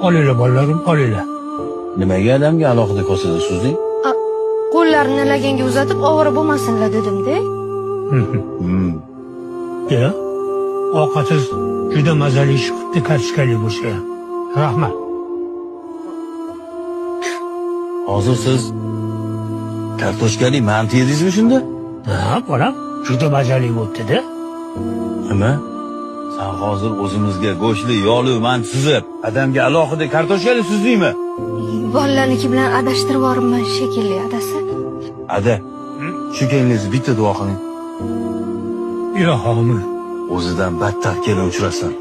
Olinglar, bolalarim, olinglar. Nimaga adamga alohida kosada suzding? Qo'llarini laganga uzatib ovora bo'lmasinlar dedim-da. Ya, ovqatingiz juda mazali chiqibdi, kartoshkali bo'lsa ham. Rahmat. Hozir siz kartoshkali manti yedingizmi shunda? Ha, bolam, juda mazali bo'libdi-da. Nima? San hozir o'zimizga go'shtli, yog'li manti suzib, adamga alohida kartoshkali suzdingmi? Bolalarniki bilan adashtirib yuboribman shekilli, adasi. Ada, shu keliningizni bitta duo qiling. Ilohim. O'zidan battar kelin uchrasin.